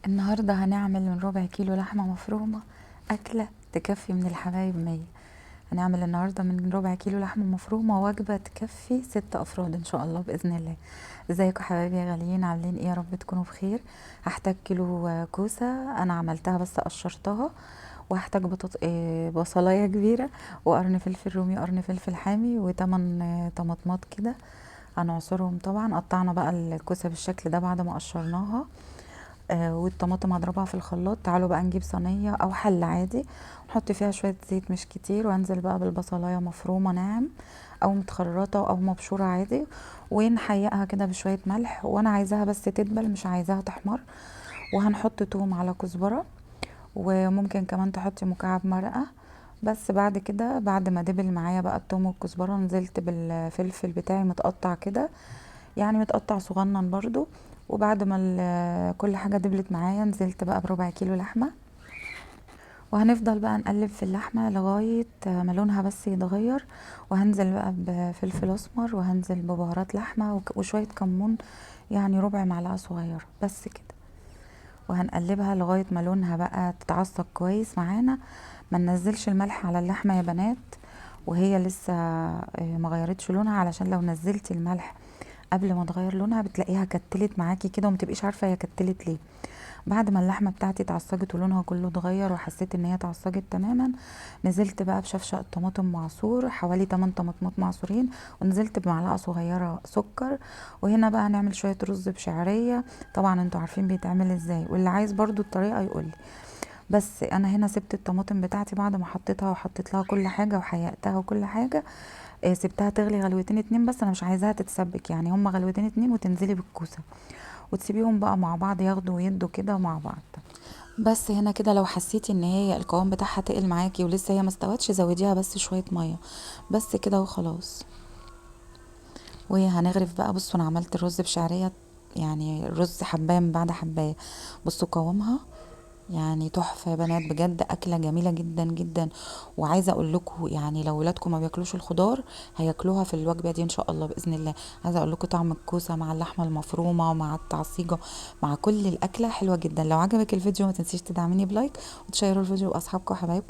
النهاردة هنعمل من ربع كيلو لحمة مفرومة أكلة تكفي من الحبايب 100. هنعمل النهاردة من ربع كيلو لحمة مفرومة وجبة تكفي 6 أفراد إن شاء الله بإذن الله. ازيكم حبايبي يا غاليين، عاملين ايه؟ يا رب تكونوا بخير. هحتاج كيلو كوسة أنا عملتها بس قشرتها، وهحتاج بصلاية كبيرة وقرن فلفل رومي وقرن فلفل حامي وتمن طماطمات كده هنعصرهم. طبعا قطعنا بقى الكوسة بالشكل ده بعد ما قشرناها، والطماطم هضربها في الخلاط. تعالوا بقى نجيب صينية او حلة عادي نحط فيها شوية زيت مش كتير، وانزل بقى بالبصلاية مفرومة ناعم او متخرطة او مبشورة عادي، ونحيقها كده بشوية ملح، وانا عايزاها بس تدبل مش عايزاها تحمر. وهنحط توم على كزبرة، وممكن كمان تحطي مكعب مرقة. بس بعد كده بعد ما دبل معايا بقى التوم والكزبرة نزلت بالفلفل بتاعي متقطع كده، يعني متقطع صغنن برضو. وبعد ما كل حاجة دبلت معايا نزلت بقى بربع كيلو لحمة، وهنفضل بقى نقلب في اللحمة لغاية ما لونها بس يتغير. وهنزل بقى بفلفل اسمر، وهنزل ببهارات لحمة وشوية كمون، يعني ربع معلقة صغيرة بس كده. وهنقلبها لغاية ما لونها بقى تتعصج كويس معانا. ما ننزلش الملح على اللحمة يا بنات وهي لسه ما غيرتش لونها، علشان لو نزلتي الملح قبل ما تغير لونها بتلاقيها كتلت معاكي كده وما تبقيش عارفه هي كتلت ليه. بعد ما اللحمة بتاعتي اتعصجت ولونها كله اتغير وحسيت ان هي اتعصجت تماما، نزلت بقى بشفشق الطماطم معصور، حوالي 8 طماطمات معصورين، ونزلت بمعلقه صغيرة سكر. وهنا بقى هنعمل شوية رز بشعريه، طبعا انتوا عارفين بيتعمل ازاي، واللي عايز برضو الطريقة يقولي. بس انا هنا سبت الطماطم بتاعتي بعد ما حطيتها وحطيت لها كل حاجة وحيقتها وكل حاجة، سبتها تغلي غلوتين 2 بس، انا مش عايزاها تتسبك، يعني هما غلوتين 2 وتنزلي بالكوسه وتسيبيهم بقى مع بعض ياخدوا ويدوا كده مع بعض. بس هنا كده لو حسيتي ان هي القوام بتاعها تقل معاكي ولسه هي ما استوتش زوديها بس شوية مية بس كده وخلاص. وهنغرف بقى. بصوا انا عملت الرز بشعريه، يعني الرز حبايه من بعد حبايه، بصوا قوامها يعني تحفة يا بنات، بجد اكله جميلة جدا جدا. وعايزه اقول لكم لو ولادكم ما بياكلوش الخضار هياكلوها في الوجبة دي ان شاء الله باذن الله. عايزه اقول لكم طعم الكوسه مع اللحمة المفرومه مع التعصيجه مع كل الاكلة حلوة جدا. لو عجبك الفيديو ما تنسيش تدعميني ب like وتشيروا الفيديو لاصحابكم وحبايبكم.